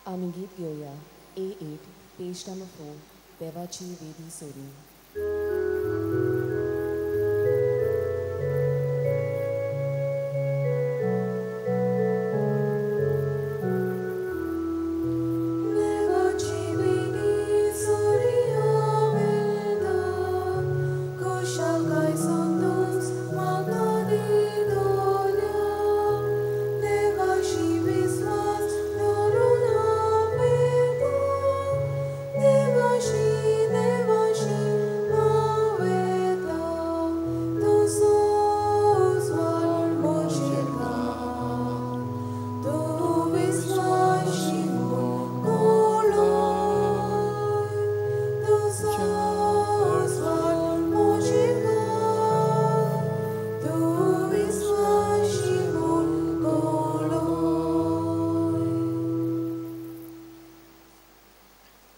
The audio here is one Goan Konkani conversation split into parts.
आमी गीत घेवया A8 page number 4 देवाची वेदी सोरी.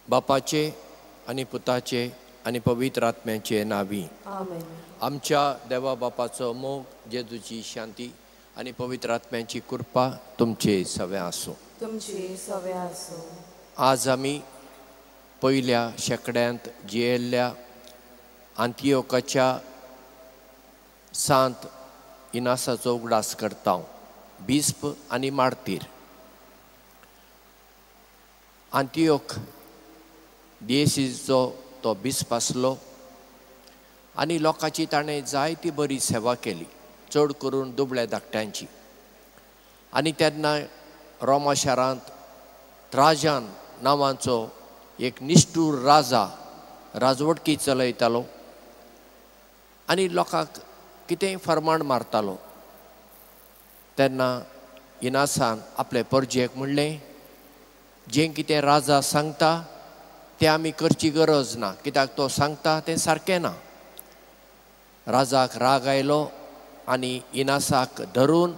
बापाचे आनी पुताचे आनी पवित्र आत्म्याचे नावी आमेन. आमच्या देवा बापाचो मोग, जेजूची शांती आनी पवित्र आत्म्याची कृपा तुमचे सवे आसूं. तुमचे सवे आसूं. आज आमी पयल्या शेंकड्यांत जियेल्ल्या आंतियोकाच्या सांत इनासाचो उगडास करता, बिस्प आनी मार्तीर. आंतियोक डिएसीचो तो बिस्प आसलो आनी लोकांची ताणें जायती बरी सेवा केली, चड करून दुबळ्या धाकट्यांची. आनी तेन्ना रोमा शारांत त्राजान नांवाचो एक निश्ठूर राजा राजवटकी चलयतालो आनी लोकांक कितेंय फर्माण मारतालो. तेन्ना इनासान आपले परजेक म्हणलें, जें कितें राजा सांगता तें आमी करची गरज ना, कित्याक तो सांगता तें सारकें ना. राजाक राग आयलो आनी इनासाक धरून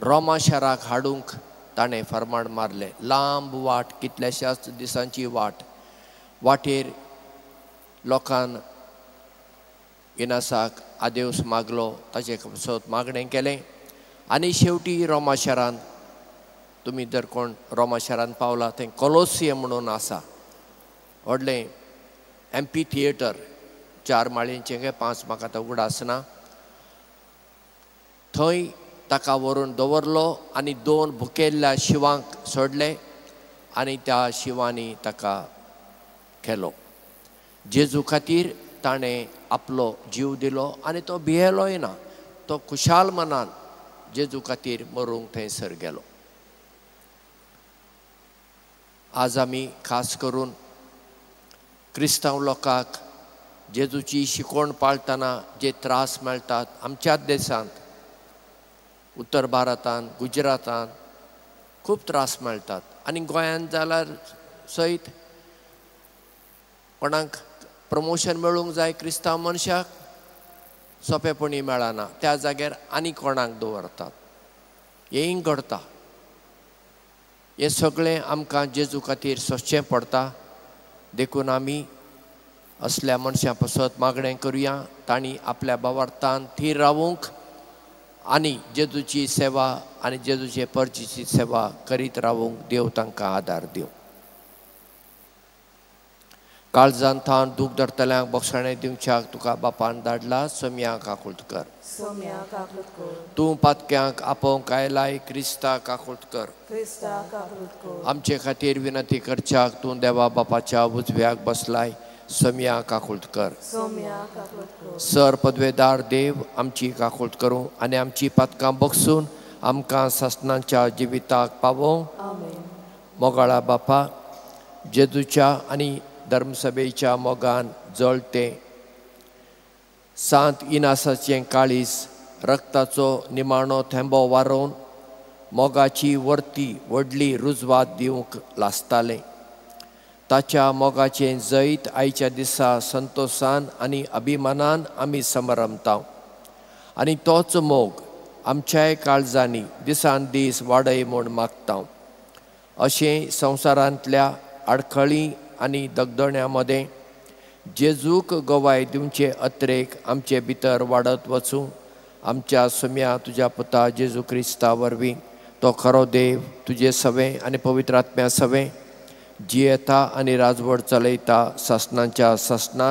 रोमा शाराक हाडूंक ताणें फर्माण मारलें. लांब वाट, कितल्याशाच दिसांची वाट. वाटेर लोकान इनासाक आदेवस मागलो, ताचे पासत मागणें केलें आनी शेवटी रोमा शारांत, तुमी जर कोण रोमा शारांत पावला थंय कोलोसियम म्हणून आसा, व्हडलें एम्पी थिएटर, 4 माळयेंचें काय 5, म्हाका आतां उगडास ना. थंय ताका व्हरून दवरलो आनी 2 भुकेल्ल्या शिवांक सोडले आनी त्या शिवांनी ताका केलो. जेजू खातीर ताणें आपलो जीव दिलो आनी तो भियेलोय ना, तो खुशाल मनान जेजू खातीर मरूंक थंयसर गेलो. आज आमी खास करून क्रिस्तांव लोकांक जेजूची शिकवण पाळटना जे त्रास मेळटात आमच्याच देशांत, उत्तर भारतांत, गुजरातांत खूब त्रास मेळटात आनी गोंयांत जाल्यार सयत कोणाक प्रमोशन मेळूंक जाय क्रिस्तांव मनशाक सोंपेपणी मेळना, त्या जाग्यार आनी कोणाक दवरतात, हेंय घडता. हें सगळें आमकां जेजू खातीर सोंसचें पडटा. देखून आमी असल्या मनशां पासत मागणें करुया, तांणी आपल्या भावार्थान थीर रावूंक आनी जेजूची सेवा आनी जेजूचे परजीची सेवा करीत रावूंक देव तांकां आदार दिवं. काळजान थावन दूख धरतल्यांक बोगसाणें दिवच्याक तुका बापान धाडला, सोम्या काकूट कर. तूं पातक्यांक आपोवंक आयलाय, क्रिस्ता काकूट कर. आमचे खातीर विनंती करच्याक तूं देवा बापाच्या उजव्याक बसलाय, सोम्या काकूट कर. सर पदवेदार देव आमची काकूट करूं आनी आमची पातकां बगसून आमकां सासणाच्या जिविताक पावोवं. मोगाळा बापा, जेजूच्या आनी धर्मसभेच्या मोगान जळते सांत इनासाचें काळीज रक्ताचो निमाणो थेंबो वारोवन मोगाची वर्ती व्हडली रुजवात दिवंक लासतालें. ताच्या मोगाचें जैत आयच्या दिसा संतोशान आनी अभिमानान आमी समरमता आनी तोच मोग आमच्याय काळजांनी दिसान दीस वाडय म्हूण मागता. अशें संवसारांतल्या आडखळी आनी दगदण्या मदें जेजूक गवाय दिवचे अत्रेक आमचे भितर वाडत वचूं. आमच्या सुम्या तुज्या पुता जेजू क्रिस्ता वरवीं तो खरो देव तुजे सवें आनी पवित्र आत्म्या सवें जियेता आनी राजवट चलयता सासणाच्या सासणा.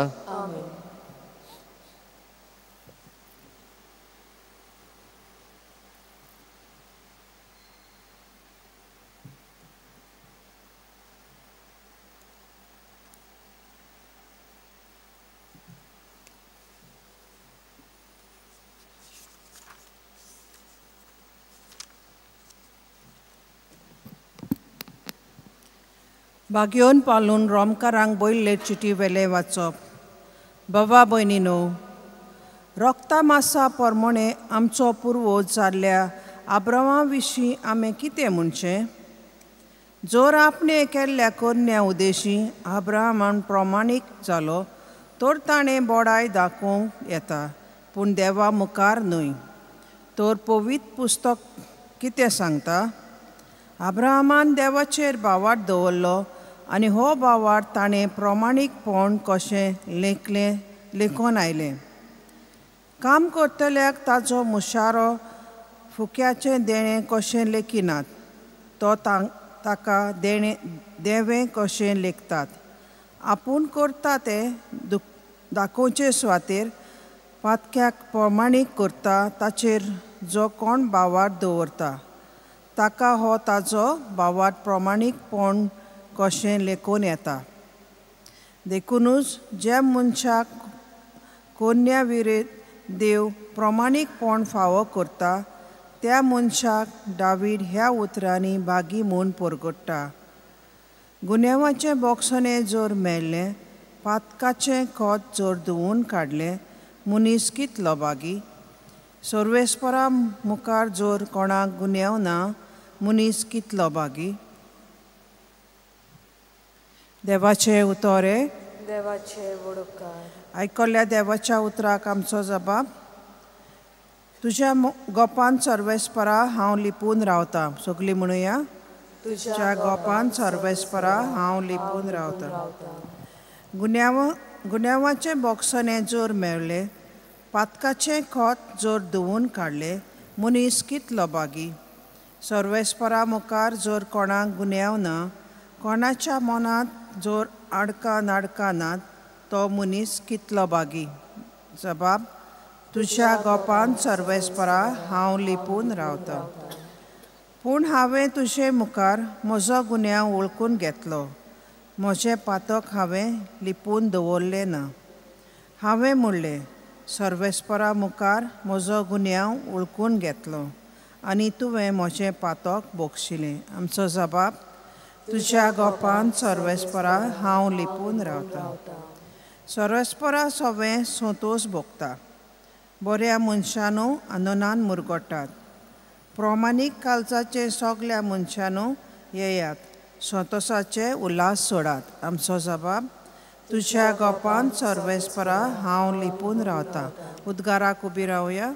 बागयोन पालून रोमकारांक बयल्ले चिटी वेले वाचप. बाबा भयणीनो, रोगता मासा परमणे आमचो पुर्वज जाल्ल्या आब्रामा विशीं आमी कितें म्हणचें? जर आपणे केल्ल्या करण्या उदेशी आब्रामान प्रमाणीक जालो तर ताणें बोडाय दाखोवंक येता, पूण देवा मुखार न्हय. तर पवित्र पुस्तक कितें सांगता? आब्राहामान देवाचेर भावार्थ दवरलो आनी हो भावार्थ ताणें प्रमाणीकपण कशें लेखलें लेखून आयलें. काम करतल्याक ताजो मुशारो फुक्याचें देणें कशें लेखिनात, तो ताका देणें देवें कशें लेखतात. आपूण करता तें दाखोवचे सुवातेर पातक्याक प्रमाणीक करता ताचेर जो कोण भावार्थ दवरता ताका हो ताजो भावार्थ प्रमाणीकपण कशें लेखून येता. देखुनूच ज्या मनशाक कोन्या विरेत देव प्रमाणीकपण फावो करता त्या मनशाक दावीद ह्या उतरांनी भागी म्हूण परगट्टा. गुन्यांवाचें बोगसणें जर मेळ्ळें, पातकाचें खत जर धुवून काडलें, मनीस कितलो भागी? सर्वेस्परा मुखार जर कोणाक गुन्यांव ना, मनीस कितलो भागी? देवाचे उतोरे देवाचे वडोकार. आयकल्ल्या देवाच्या उतराक आमचो जबाब. तुज्या गोपान सर्वेस्परा हांव लिपून रावता. सगळीं म्हणुया, तुज्या गोपान सर्वेस्परा हांव लिपून रावता. गुन्यांवाचें बोगसणें जर मेळ्ळें, पातकाचें खत जर धुवून काडलें, मनीस कितलो भागी? सर्वेस्परा मुखार जर कोणाक गुन्यांव ना, कोणाच्या मनांत जर आडकां नाडकां नात, तो मनीस कितलो भागी? जबाब, तुज्या गोपान सर्वेस्परा हांव लिपून रावता. पूण हांवें तुजे मुखार म्हजो गुन्यांव वळखून घेतलो, म्हजें पातक हांवें लिपून दवरलें ना. हांवें म्हणलें, सर्वेस्परा मुखार म्हजो गुन्यांव वळखून घेतलो आनी तुवें म्हजें पातक बोगशिलें. आमचो जबाब, तुज्या गोपान सर्वेस्परा हांव लिपून रावता. सर्वेस्परा सवें संतोश भोगता, बऱ्या मनशानू आनंदान मुरगोटात. प्रमाणीक कालजाचे सगल्या मनशानू येयात, संतोशाचे उल्हास सोडात. आमचो जबाब, तुज्या गोपान सर्वेस्परा हांव लिपून रावता. उद्गाराक उबी रावया.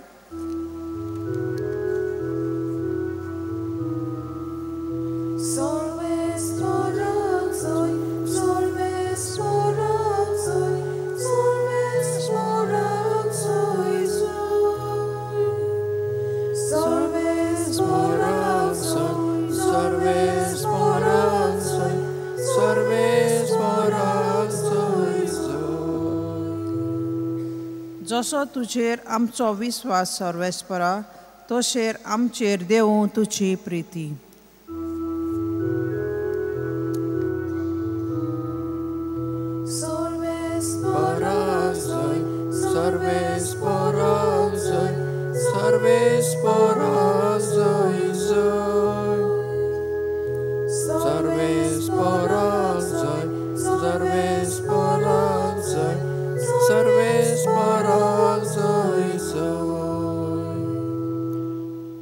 जसो तुजेर आमचो विस्वास सर्वेस्परा, तशेर आमचेर देवूं तुजी प्रिती.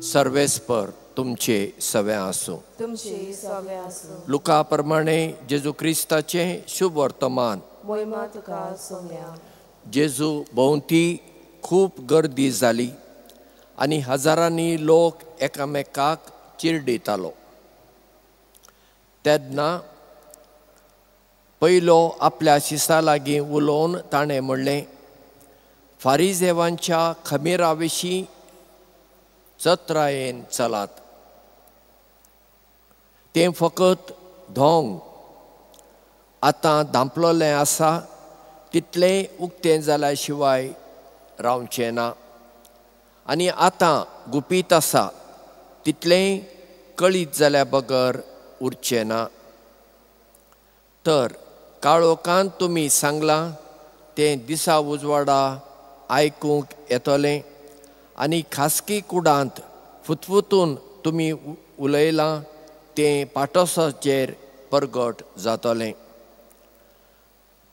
सर्वेस्पर तुमचे सवे आसूं. तुमचे सवे आसूं. लुका प्रमाणे जेजू क्रिस्ताचें शुभ वर्तमान. मोहिमा तुका सोम्या. जेजू भोंवती खूब गर्दी जाली आनी हजारांनी लोक एकामेकाक चिरडितालो. तेन्ना पयलो आपल्या शिसा लागीं उलोवन ताणें म्हणलें, फारिजेवांच्या खमीरा विशीं चत्रायेन चलात. तें फकत धोंग. आतां धांपलोलें आसा तितलें उक्तें जाल्या शिवाय रावचें ना, आनी आतां गुपीत आसा तितलें कळीत जाल्या बगर उरचें ना. तर काळोखांत तुमी सांगलां तें दिसा उजवाडा आयकूंक येतलें, आनी खासगी कुडांत फुतफुतून तुमी उलयलां तें पाटोसाचेर परगट जातलें.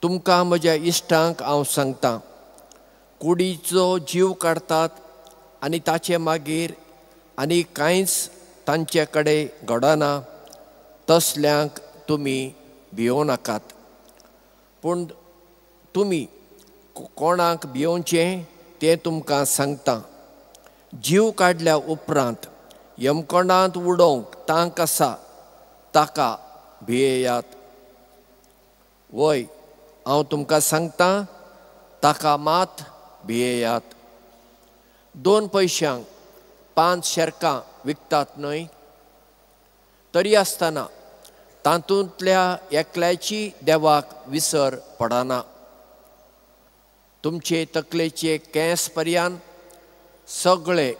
तुमकां म्हज्या इश्टांक हांव सांगतां, कुडीचो जीव काडटात आनी ताचे मागीर आनी कांयच तांचे कडेन घडना तसल्यांक तुमी भियों नाकात. पूण तुमी कोणाक भियोवचें तें तुमकां सांगतां. जीव काडल्या उपरांत यमकोंडांत उडोवंक तांक आसा ताका भियेयात. वय, हांव तुमकां सांगतां, ताका मात भियेयात. 2 पयशांक 5 शेरकां विकतात न्हय? तरी आसतना तातूंतल्या एकल्याची देवाक विसर पडना. तुमचे तकलेचे केंस पर्यान सगळे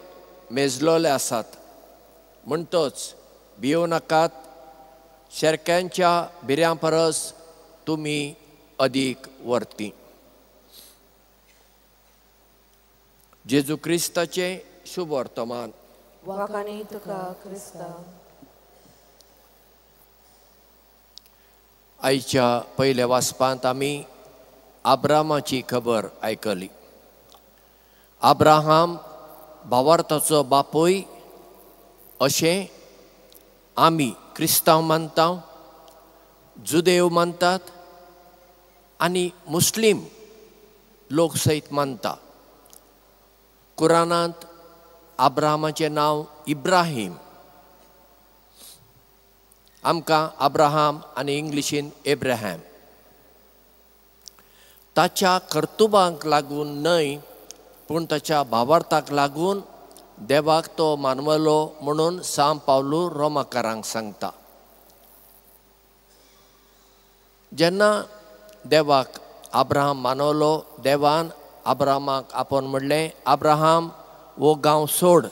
मेजलोले आसात. म्हणटच भियों नाकात, शेरक्यांच्या भिऱ्यां परस तुमी अदीक वर्ती. जेजू क्रिस्ताचें शुभ वर्तमान. वाखाणे तुका क्रिस्ता. आयच्या पयल्या वाचपांत आमी आब्रामाची खबर आयकली. आब्राहाम भावार्थाचो बापूय अशें आमी क्रिस्तांव मानता, जुदेव मानतात आनी मुस्लीम लोक सयत मानता. कुराणांत आब्राहामाचें नांव इब्राहीम, आमकां आब्राहाम आनी इंग्लिशीन एब्राहम. ताच्या कर्तुबांक लागून न्हय, पूण ताच्या भावार्थाक लागून देवाक तो मानवलो म्हणून सांव पावलू रोमाकारांक सांगता. जेन्ना देवाक आब्राहाम मानवलो, देवान आब्राहामाक आपोवन म्हणलें, आब्राहाम हो गांव सोड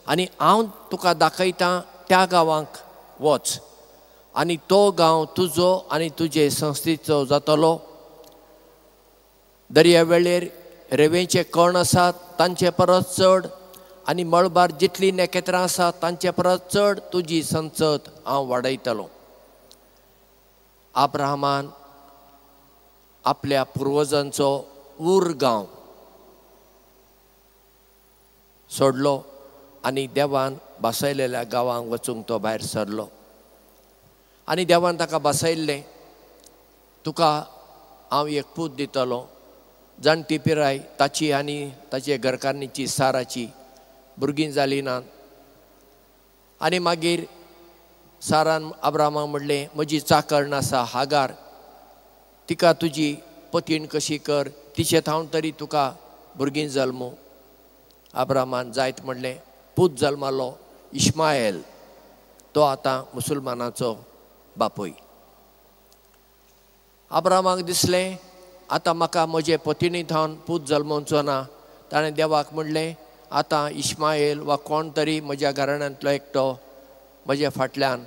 आनी हांव तुका दाखयतां त्या गांवांक वच, आनी तो गांव तुजो आनी तुजे संस्थेचो जातलो. दर्या वेळेर रेंवेचे कण आसात तांचे परस चड, आनी मळबार जितलीं नखेत्रां आसात तांचे परस चड तुजी संचत हांव वाडयतलो. आब्राहामान आपल्या पुर्वजांचो ऊर गांव सोडलो आनी देवान बसयलेल्या गांवांक वचूंक तो भायर सरलो. आनी देवान ताका बसयल्लें, तुका हांव एक पूत दितलो. जाणटी पिराय ताची आनी ताचे घरकान्नीची साराची, भुरगीं जालीं नात. आनी मागीर सारान आब्रामाक म्हणलें, म्हजी चाकरण आसा हागार, तिका तुजी पतीण कशी कर, तिचे थावन तरी तुका भुरगीं जल्मू. आब्रामान जायत म्हणलें. पूत जल्मालो इश्माएल, तो आतां मुसलमानाचो बापूय. आब्रामाक दिसलें आतां म्हाका म्हजे पतिणी थावन पूत जल्मोवचो ना. ताणें देवाक म्हणलें, आतां इश्माएल वा कोण तरी म्हज्या घराण्यांतलो एकटो म्हज्या फाटल्यान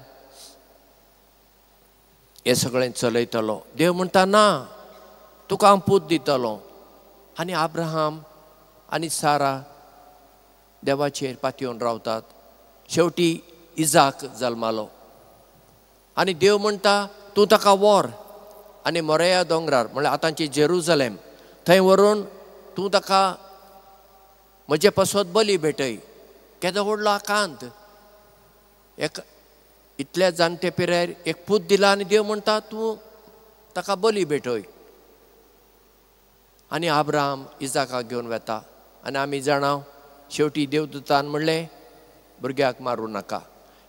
हें सगळें चलयतलो. देव म्हणटा, ना, तुका हांव पूत दितलो. आनी आब्राहाम आनी सारा देवाचेर पातयेवन रावतात. शेवटी इजाक जल्मालो आनी देव म्हणटा, तूं ताका व्हर आनी मोरया दोंगरार, म्हणल्यार आतांची जेरुजलेम, थंय व्हरून तूं ताका म्हजे पासत बली भेटय. केदो व्हडलो आकांत! एक इतल्या जाणटे पिरायेर एक पूत दिला आनी देव म्हणटा तूं ताका बली भेटय. आनी आब्राहाम इजाकाक घेवन वेता आनी आमी जाणा शेवटी देवदूतान म्हणलें, भुरग्याक मारूं नाका.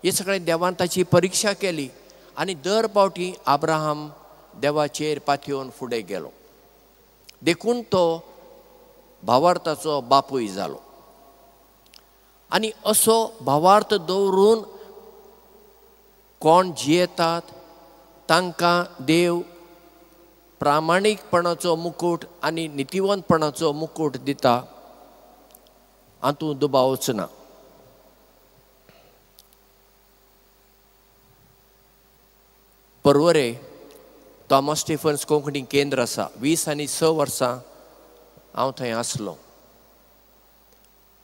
हे सगळें देवान ताची परिक्षा केली आनी दर पावटी आब्राहाम देवाचेर पातयेवन फुडें गेलो. देखून तो भावार्थाचो बापूय जालो. आनी असो भावार्थ दवरून कोण जियेतात तांकां देव प्रामाणीकपणाचो मुकूट आनी नितिवंतपणाचो मुकूट दिता, हातूंत दुबावच ना. पर्वरे थॉमस स्टीफन्स कोंकणी केंद्र आसा. 20 आनी 6 वर्सां हांव थंय आसलो.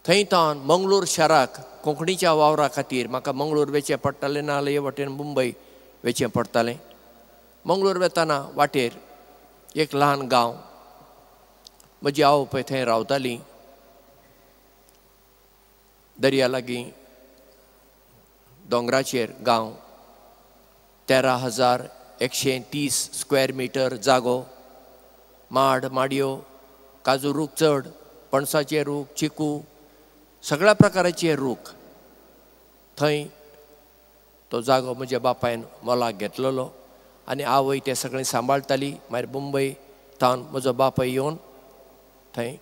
थंय तावन मंगळूर शाराक कोंकणीच्या वावरा खातीर म्हाका मंगळूर वचचें पडटालें, नाजाल्यार हे वटेन मुंबय वचचें पडटालें. मंगळूर वतना वाटेर एक ल्हान गांव, म्हजी आवय पळय थंय रावताली, दर्या लागीं दोंगराचेर गांव, 13,130 स्क्वेअर मिटर जागो, माड माडयो, काजू रूख चड, पणसाचे रूख, चिकू, सगळ्या प्रकाराचे रूख. थंय तो जागो म्हज्या बापायन मोलाक घेतलेलो आनी आवय तें सगळें सांबाळटाली. मागीर मुंबय तावन म्हजो बापाय येवन थंय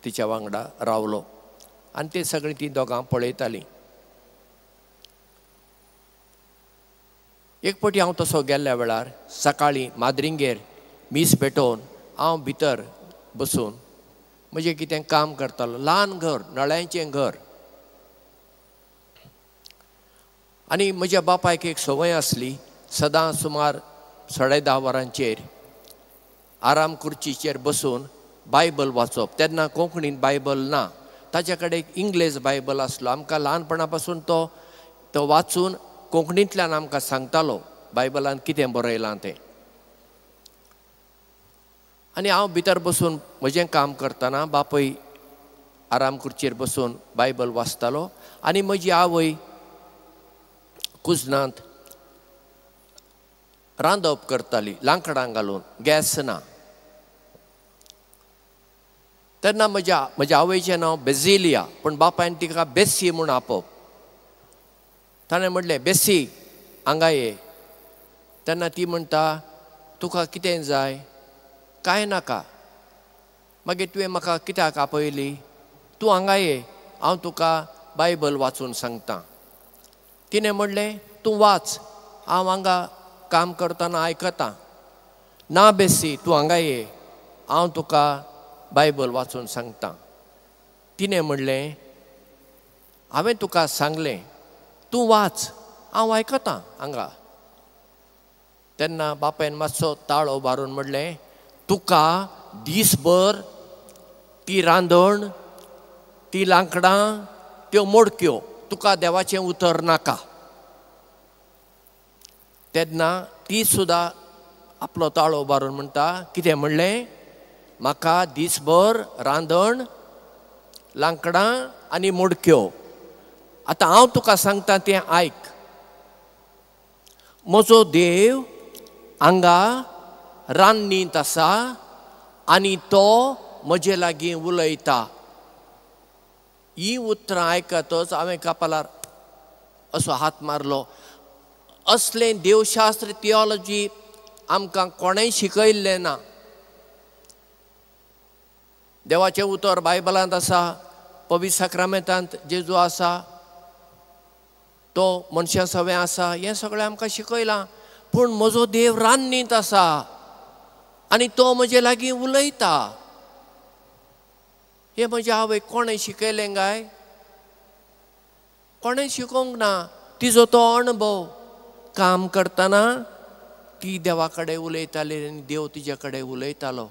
तिच्या वांगडा रावलो आनी ते सगळीं तीं दोगां पळयतालीं. एक फावटी हांव तसो गेल्ल्या वेळार सकाळीं माद्रिंगेर मीस पेटोवन हांव भितर बसून म्हजें कितें काम करतालो. ल्हान घर, नळ्यांचें घर. आनी म्हज्या बापायक एक संवय आसली, सदां सुमार 10:30 वरांचेर आराम कुर्चीचेर बसून बायबल वाचप. तेन्ना कोंकणीन बायबल ना, ताच्या कडेन एक इंग्लेज बायबल आसलो. आमकां ल्हानपणा पासून तो वाचून कोंकणींतल्यान आमकां सांगतालो बायबलान कितें बरयलां तें. आनी हांव भितर बसून म्हजें काम करतना बापूय आराम कुर्चेर बसून बायबल वाचतालो आनी म्हजी आवय कुजनांत रांदप करताली, लांकडां घालून, गॅस ना. तेन्ना म्हज्या आवयचें नांव बेजिलिया, पूण बापायन तिका बेसी म्हूण आपोवप. ताणें म्हणलें, बेसी हांगा ये. तेन्ना ती म्हणटा, तुका कितें जाय? कांय नाका. मागीर तुवें म्हाका कित्याक आपयली? तूं हांगा ये, हांव तुका बायबल वाचून सांगता. तिणें म्हणलें, तूं वाच, हांव हांगा काम करतना आयकतां. ना बेसी, तूं हांगा ये, हांव तुका बायबल वाचून सांगता. तिणें म्हणलें, हांवें तुका सांगलें तूं वाच, हांव आयकतां हांगा. तेन्ना बापायन मातसो ताळो मारून म्हणलें, तुका दीसभर ती रांदण, ती लांकडां, त्यो मोडक्यो, तुका देवाचें उतर नाका. तेन्ना ती सुद्दां आपलो ताळो मारून म्हणटा, कितें म्हणलें? म्हाका दीसभर रांदण, लांकडां आनी मोडक्यो. आतां हांव तुका सांगता तें आयक. म्हजो देव हांगा रान्नींत आसा आनी तो म्हजे लागीं उलयता. ही उतरां आयकतच हांवें कपालार असो हात मारलो. असलें देवशास्त्र, थियोलॉजी आमकां कोणेंय शिकयल्लें ना. देवाचें उतर बायबलांत आसा, पवित्र साक्रामेंतांत जेजू आसा, तो मनशां सवें आसा, हें सगळें आमकां शिकयलां. पूण म्हजो देव रान्नींत आसा आनी तो म्हजे लागीं उलयता. हें म्हज्या आवय कोणें शिकयलें काय? कोणें शिकोवंक ना. तिजो तो अणभव. काम करतना ती देवा कडेन उलयताली आनी देव तिजे कडेन उलयतालो.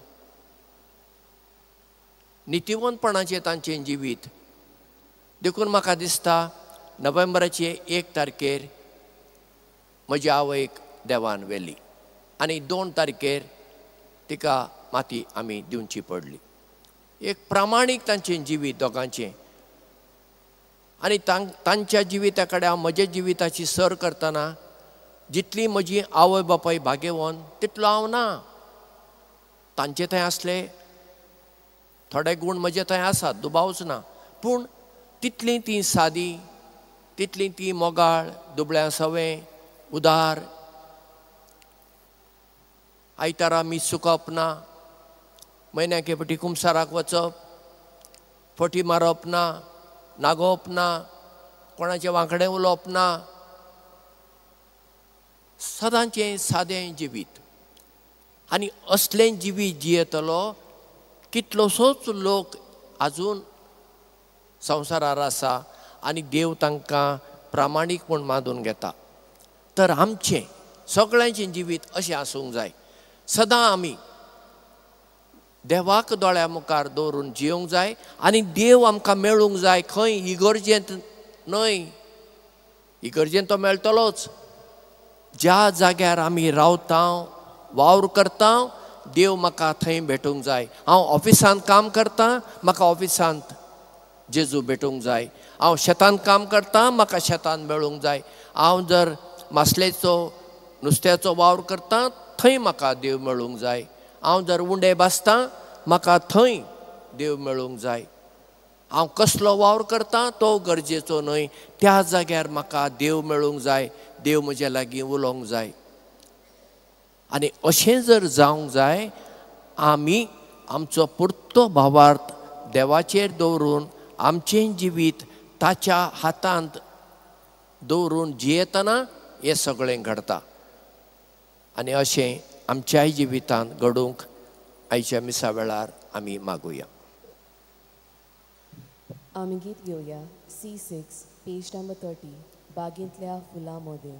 नितिवंतपणाचें तांचें जिवीत. देखून म्हाका दिसता नोव्हेंबराचे 1 तारखेर म्हज्या आवयक देवान व्हेली आनी 2 तारखेर तिका माती आमी दिवची पडली. एक प्रामाणीक तांचें जिवीत दोगांचें. आनी तांच्या जिविता कडेन हांव म्हज्या जिविताची सर करतना जितली म्हजी आवय बापाय भाग्यवंत तितलो हांव ना. तांचे थंय आसले थोडे गूण म्हजे थंय आसात, दुबावच ना, पूण तितलीं तीं सादी, तितलीं तीं मोगाळ, दुबळ्यां सवें, उदार. आयतारा मीस चुकप ना, म्हयन्याक एक फावटी कुमसाराक वचप, फटी मारप ना, नागोवप ना, कोणाचें वांकडें उलोवप ना. सदांचें सादें जिवीत. आनी असलें जिवीत जियेतलो कितलोसोच लोक आजून संवसारार आसा आनी देव तांकां प्रामाणीक म्हूण मानून घेता. तर आमचें सगळ्यांचें जिवीत अशें आसूंक जाय. सदां आमी देवाक दोळ्या मुखार दवरून जियोंक जाय आनी देव आमकां मेळूंक जाय. खंय? इगर्जेंत न्हय, इगर्जेंत तो मेळटलोच. ज्या जाग्यार आमी रावता, वावर करता, देव म्हाका थंय भेटूंक जाय. हांव ऑफिसांत काम करतां, म्हाका ऑफिसांत जेजू भेटूंक जाय. हांव शेतांत काम करतां, म्हाका शेतांत मेळूंक जाय. हांव जर मासलेचो नुस्त्याचो वावर करतां, थंय म्हाका देव मेळूंक जाय. हांव जर उंडे बासतां, म्हाका थंय देव मेळूंक जाय. हांव कसलो वावर करतां तो गरजेचो न्हय, त्या जाग्यार म्हाका देव मेळूंक जाय, देव म्हज्या लागीं उलोवंक जाय. आनी अशें जर जावंक जाय, आमी आमचो पुरतो भावार्थ देवाचेर दवरून आमचें जिवीत ताच्या हातांत दवरून जियेतना हें सगळें घडता. आनी अशें आमच्याय जिवितांत घडूंक आयच्या मिसा वेळार आमी मागुया. आमी गीत घेवया C6 page number 30, बागेंतल्या फुलां मोदें.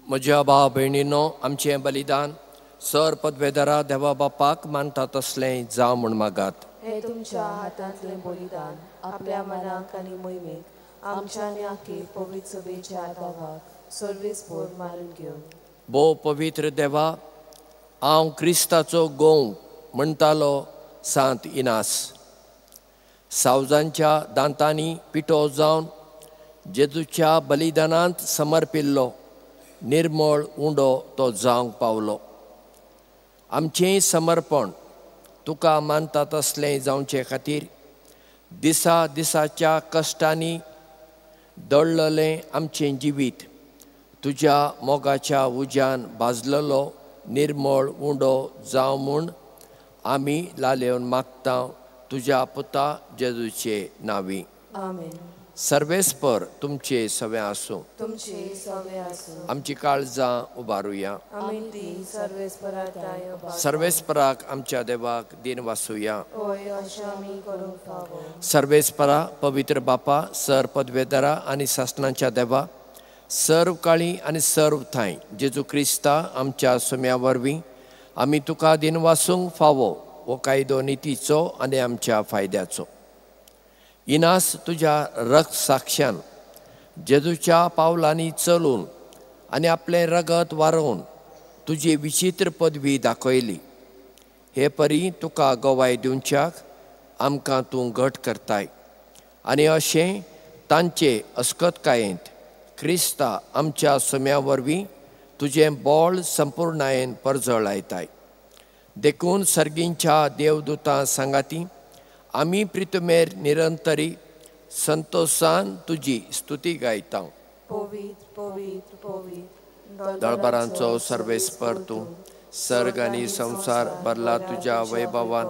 म्हज्या भाव भयणीनो, आमचें बलिदान सर पदवेदारा देवा बापाक मानता तसलें जावं म्हूण मागात. हे तुमच्या हातांतलें बलिदान आपल्या मनाक आनी मोहिमेक आमच्या आनी आखे पवित्र सभेच्या दावाक सर्वेस्पोर मारून घेवन. भोव पवित्र देवा, हांव क्रिस्ताचो गोंव म्हणटालो सांत इनास. सावजांच्या दांतांनी पिठो जावन जेजूच्या बलिदानांत समर्पिल्लो निर्मळ उंडो तो जावंक पावलो. आमचें समर्पण तुका मानता तसलें जावचे खातीर दिसा दिसाच्या कश्टांनी दळलेलें आमचें जिवीत तुज्या मोगाच्या उज्यान भाजलेलो निर्मळ उंडो जावं म्हूण आमी लालेवन मागता तुज्या पुता जेजूचे नांवी. आमेन. सर्वेस्पर तुमचे सवे आसूं. तुमचे सवे आसूं. आमची काळजां उबारुया. आमी ती सर्वेस्पराक सर्वेस्पराक आमच्या देवाक दिन वासुया. होय, अशें आमी करूंक फावो. सर्वेस्परा पवित्र बापा, सर पदवेदारा आनी सासणाच्या देवा, सर्व काळी आनी सर्व थांय जेजू क्रिस्ता आमच्या सुम्या वरवीं आमी तुका दिन वासूंक फावो हो कायदो नितीचो आनी आमच्या फायद्याचो. इनास तुज्या रक्त साक्षान जेजूच्या पावलांनी चलून आनी आपलें रगत वारोवन तुजी विचित्र पदवी दाखयली. हे परी तुका गवाय दिवच्याक आमकां तूं घट करताय आनी अशें तांचे अस्कतकायेंत क्रिस्ता आमच्या सुम्या वरवीं तुजें बळ संपूर्णायेन परजळायताय. देखून सर्गींच्या देवदूतां सांगाती आमी प्रितमेर निरंतरी संतोषान तुजी स्तुती गायता. पवित्र पवित्र पवित्र दळबारांचो सर्वेस्पर तूं, सर्ग आनी संवसार भरला तुज्या वैभवान.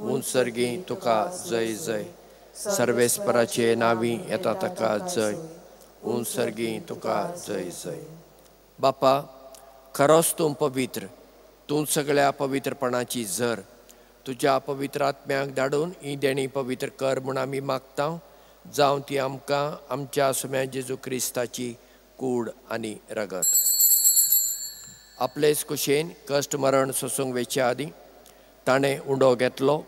उंच सर्गी तुका जय जय. सर्वेस्पराचे नांवी येता ताका जय. उंच सर्गी तुका जय जय. बापा, खरोच तूं पवित्र, तूं सगळ्या पवित्रपणाची झर. तुज्या पवित्र आत्म्याक धाडून ही देणी पवित्र कर म्हूण आमी मागता, जावं ती आमकां आमच्या सुम्या जेजू क्रिस्ताची कूड आनी रगत. आपलेच कुशेन कश्ट मरण सोसूंक वेचे आदीं ताणें उंडो घेतलो,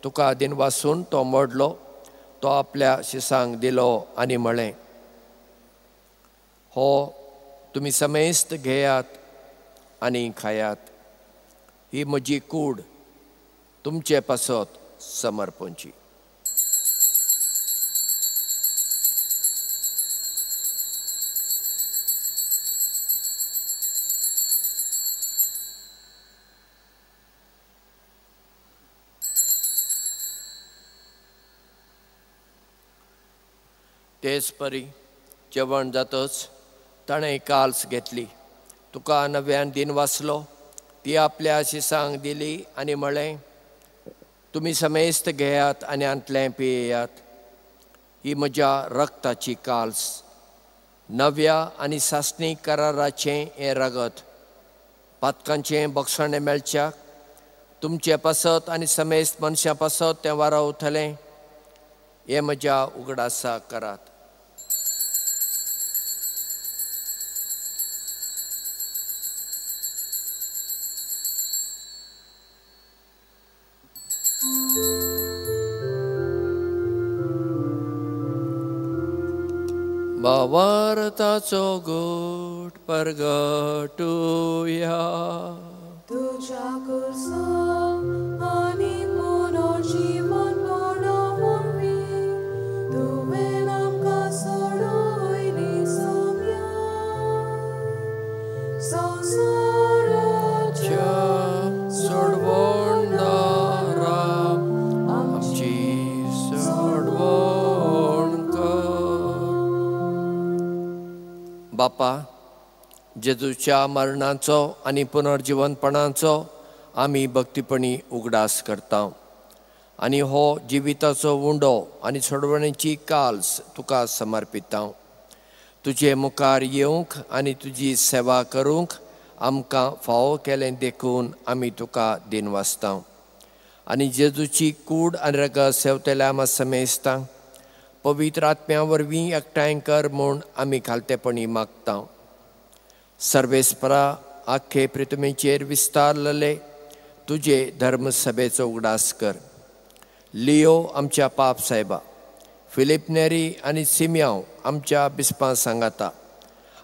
तुका आदीन वासून तो मोडलो, तो आपल्या शिसांक दिलो आनी म्हळें, हो तुमी समेस्त घेयात आनी खायात, ही म्हजी कूड तुमचे पासत समर्पणची. तेच परी जेवण जातच ताणें काल्स घेतली, तुका नव्यान दिन वाचलो, ती आपल्या शिसांक दिली आनी म्हळें, तुमी समेस्त घेयात आनी आंतलें पियेयात, ही म्हज्या रक्ताची काल्स, नव्या आनी सासणी कराराचें हें रगत, पातकांचें बक्षाणें मेळच्याक तुमचे पासत आनी समेस्त मनशां पासत तें वारावतलें, हें म्हज्या उगडासा करात. भावार्थाचो गोट परगटुया. तुज्या कुर्सा आनी पुनर्जीवनपणा वरवीं तुवें आमकां सोडयली सोम्या. संवसाराच्या सोडवणदारा आमची सोडवण कर. बापा, जेजूच्या मरणाचो आनी पुनर्जीवनपणाचो आमी भक्तीपणी उगडास करता आनी हो जिविताचो उंडो आनी सोडवणेची काल्स तुका समर्पिता. तुजे मुखार येवंक आनी तुजी सेवा करूंक आमकां फावो केलें देखून आमी तुका दिनवासता. आनी जेजूची कूड आनी रगत सेवतल्या आमा समेस्तांक पवित्र आत्म्या वरवीं एकठांय कर म्हूण आमी खालतेपणी मागता. सर्वेस्परा, आख्खे पृथ्वीचेर विस्तारलेले तुजे धर्मसभेचो उगडास कर. लियो आमच्या पाप साहेबा, फिलीप नेरी आनी सिम्यांव आमच्या बिस्पां सांगाता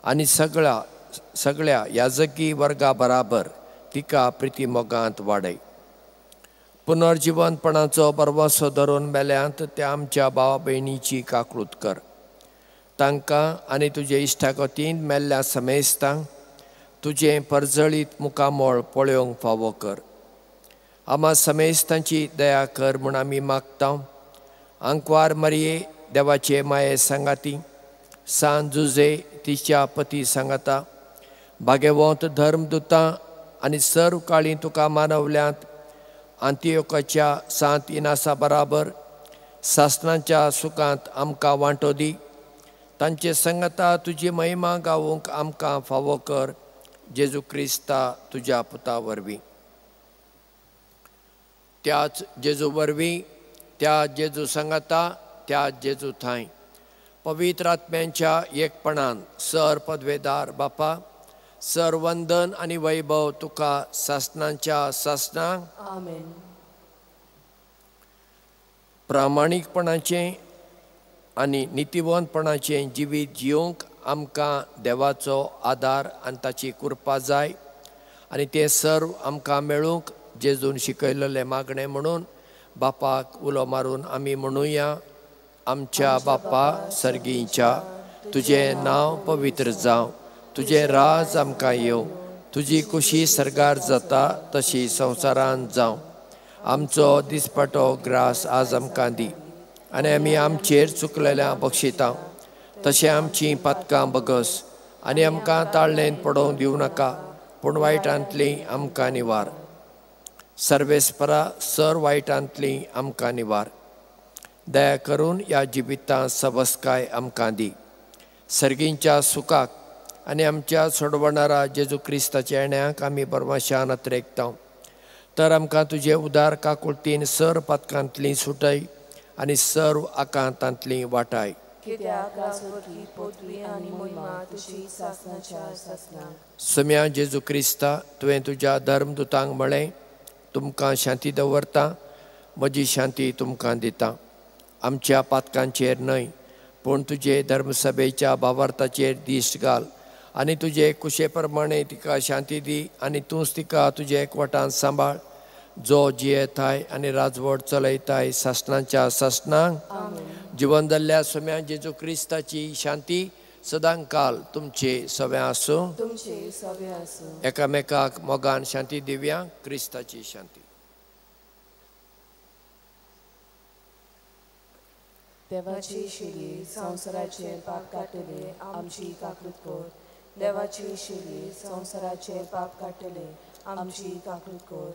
आनी सगळ्या याजकी वर्गा बराबर तिका प्रिती मोगांत वाडय. पुनर्जीवनपणाचो बरवासो धरून मेल्यांत त्या आमच्या भाव भयणीची काकळूत कर. तांकां आनी तुजे इश्टागतीन मेल्ल्या समेस्तांक तुजें परजळीत मुखामळ पळोवंक फावो कर. आमा समेस्तांची दया कर म्हूण आमी मागता. आंकवार मरये देवाचे माये सांगाती, सान जुजे तिच्या पती सांगाता, भागेवंत धर्मदुतां आनी सर्व काळी तुका मानवल्यांत आंतियोकाच्या सांत इनासा बराबर सासणाच्या सुखांत आमकां वांटो दी. तांचे संगता तुजी महिमा गावूंक आमकां फावो कर, जेजू क्रिस्ता तुज्या पुता वरवीं. त्याच जेजू वरवीं, त्या जेजू संगता, त्या जेजू थांय पवित्र आत्म्यांच्या एकपणान सर पदवेदार बापा, सर वंदन आनी वैभव तुका सासणाच्या सासणाक. आमेन. प्रामाणीकपणाचें आनी नितीवंतपणाचें जिवीत जियोवंक आमकां देवाचो आदार आनी ताची कृपा जाय आनी तें सर्व आमकां मेळूंक जेजून शिकयलेलें मागणें म्हणून बापाक उलो मारून आमी म्हणुया. आमच्या बापा सर्गीच्या, तुजें नांव पवित्र जावं, तुजें राज आमकां येवं, तुजी कुशी सर्गार जाता तशी संवसारांत जावं. आमचो दिसपाटो ग्रास आज आमकां दी आनी आमी आमचेर चुकलेल्या बक्षिता तशें आमचीं पातकां बगस आनी आमकां ताळणेन पडोवंक दिवं नाका, पूण वायटांतली आमकां निवार. सर्वेस्परा सर वायटांतली आमकां निवार. दया करून ह्या जिवितांत सबसकाय आमकां दी. सर्गींच्या सुखाक आनी आमच्या सोडवणारा जेजू क्रिस्ताच्या येण्याक आमी बरमाशान अत्रेकता. तर आमकां तुजे उदार काकुळतीन सर पातकांतली सुटय आनी सर्व आकांतांतली वाटाय. सम्या जेजू क्रिस्ता, तुवें तुज्या धर्मदुतांक म्हळें, तुमकां शांती दवरता, म्हजी शांती तुमकां दिता. आमच्या पातकांचेर न्हय पूण तुजे धर्मसभेच्या भावार्थाचेर दिश्ट घाल आनी तुजे कुशे प्रमाणे तिका शांती दी आनी तूंच तिका तुजे एकवटान सांबाळ, जो जियेताय आनी राजवट चलयताय सासणाच्या सासणांक. जिवन जाल्ल्या सोम्या जेजू क्रिस्ताची शांती सदांकाल तुमचे सव्या आसूं. एकामेकाक मोगान शांती दिवया. क्रिस्ताची शांती. देवाची शिली संवसाराचे पाप काडटले आमची काकूत कर. देवाची शिली संवसाराचे पाप काडटले आमची काकूत कर.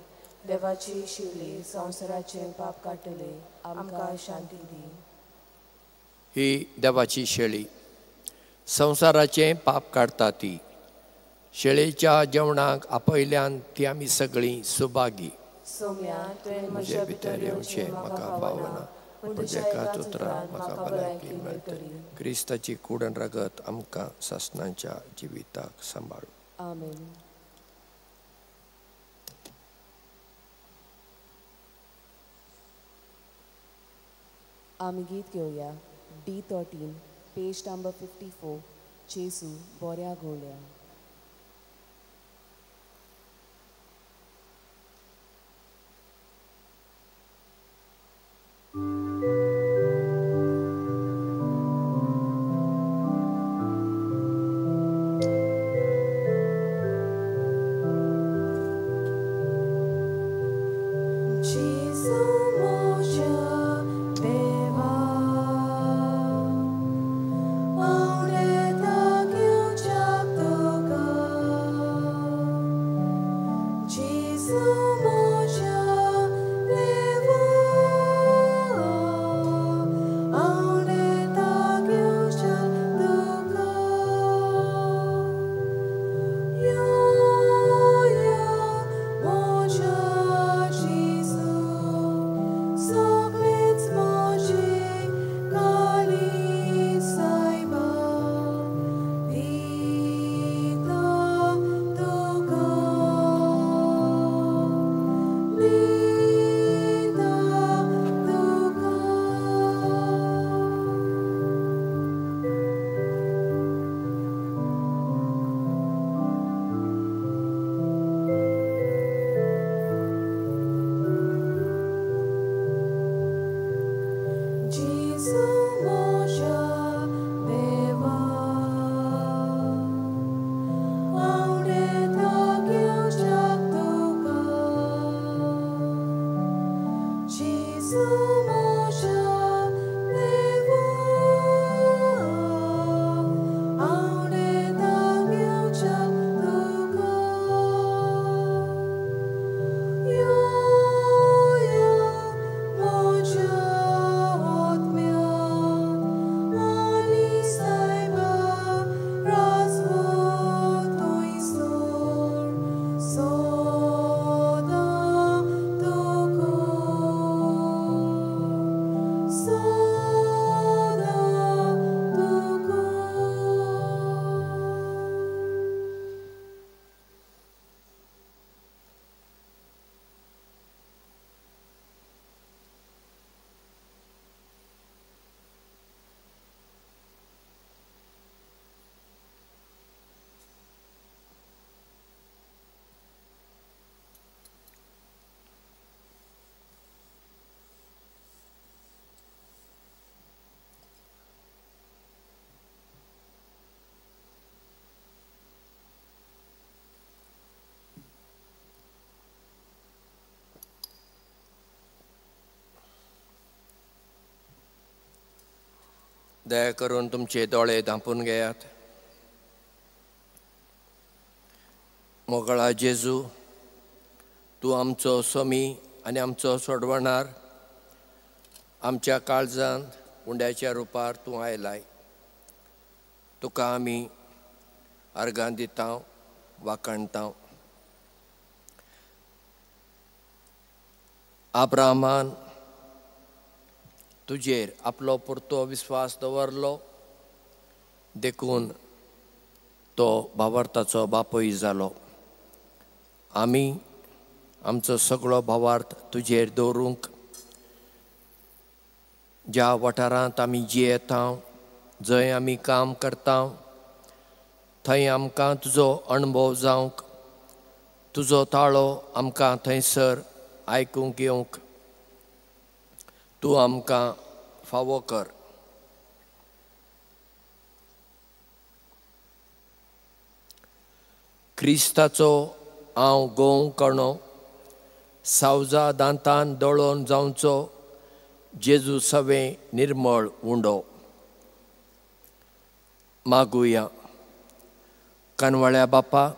देवाची शिली संवसाराचे पाप काडटले आमकां शांती दी. ही देवाची शेळी संवसाराचें पाप काडटा. ती शेळेच्या जेवणाक आपयल्यान ती आमी सगळीं सुभागी. म्हजे भितर येवचें म्हाका पावना, पूण एकाच उतरान म्हाका भलायकी मेळटली. क्रिस्ताची कूड आनी रगत आमकां सासणाच्या जिविताक सांबाळू. आमेन. आमी गीत घेवया D13 page number 54, चेसू बोऱ्या गोळ्या. दया करून तुमचे दोळे धांपून घेयात. मोगळा जेजू, तूं आमचो स्वामी आनी आमचो सोडवणार, आमच्या काळजांत उंड्याच्या रुपार तूं आयलाय. तुका आमी अर्गां दिता, वाखाणता. आब्रामान तुजेर आपलो पुरतो विस्वास दवरलो, देखून तो भावार्थाचो बापूय जालो. आमी आमचो सगळो भावार्थ तुजेर दवरूंक, ज्या वाठारांत आमी जियेता, जंय आमी काम करता, थंय आमकां तुजो अणभव जावंक, तुजो ताळो आमकां थंयसर आयकूंक येवंक तूं आमकां फावो कर. क्रिस्ताचो हांव गोंव कणो, सावजा दांतान दळोन जावचो जेजू सवें निर्मळ उंडो. मागुया. कानवाळ्या बापा,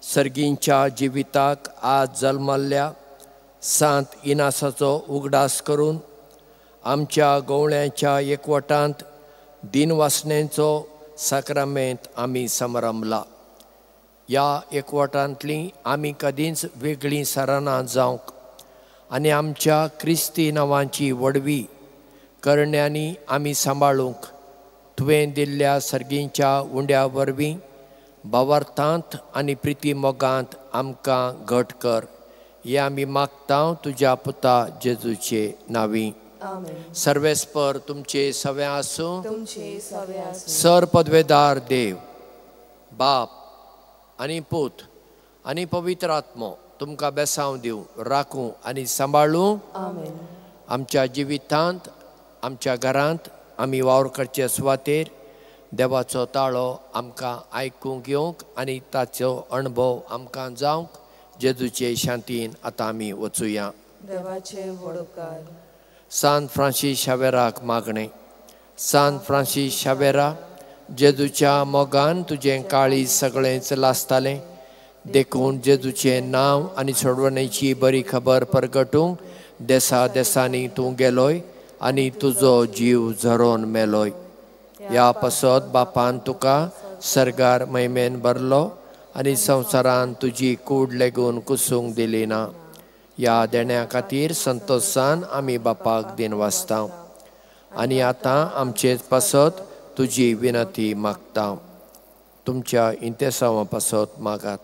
सर्गींच्या जिविताक आज जल्मल्ल्या सांत इनासाचो उगडास करून आमच्या गवळ्यांच्या एकवटांत दिनवासनेचो साक्रामेंत आमी समरंभला. ह्या एकवटांतलीं आमी कदींच वेगळीं सराना जावंक आनी आमच्या क्रिस्ती नांवांची व्हडवी करण्यांनी आमी सांबाळूंक तुवें दिल्ल्या सर्गींच्या उंड्या वरवीं भावार्थांत आनी प्रिती मोगांत आमकां घट कर. हे आमी मागता तुज्या पुता जेजूचे नांवी. सर्वेस्पर तुमचे सवे आसूं. सर पदवेदार देव बाप आनी पूत आनी पवित्र आत्मो तुमकां बेसांव दिवं, राखूं आनी सांबाळूं. आमच्या जिवितांत, आमच्या घरांत आमी वावर करचे सुवातेर देवाचो ताळो आमकां आयकूंक येवंक आनी ताचो अणभव आमकां जावंक जेजूचे शांतीन आतां आमी वचुया. देवाचे व्हड उपकार. सांत फ्रांसीस शावेराक मागणें. सांत फ्रांसीस शावेरा, जेजूच्या मोगान तुजें काळीज सगळेंच लासतालें, देखून जेजूचें नांव आनी सोडवणेची बरी खबर परगटूंक देसा देसांनी तूं गेलोय आनी तुजो जीव झरोवन मेलोय. ह्या पासत बापान तुका सर्गार महिमेन भरलो आनी संवसारान तुजी कूड लेगून कुसूंक दिली ना. ह्या देण्या खातीर संतोशान आमी बापाक दिनवासता आनी आतां आमचेच पासत तुजी विनंती मागता. तुमच्या इंतेसांवा पासत मागात.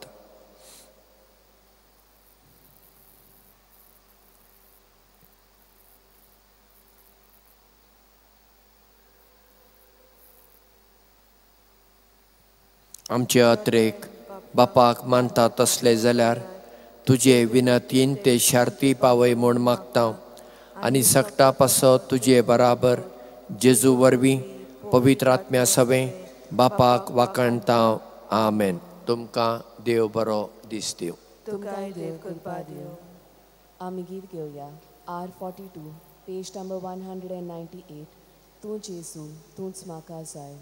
आमचे अत्रेक बापाक मानता तसले जाल्यार तुजे विनंतीन ते शार्ती पावय म्हूण मागता आनी सगटा पासत तुजे बराबर जेजू वरवीं पवित्र आत्म्या सवें बापाक वाखाणता. आमेन. तुमकां देव बरो दीस दिवं. तुमकांय देव कृपा दिवं. आमी गीत घेवया R42 page number 198. तूं जेजू तूंच म्हाका जाय.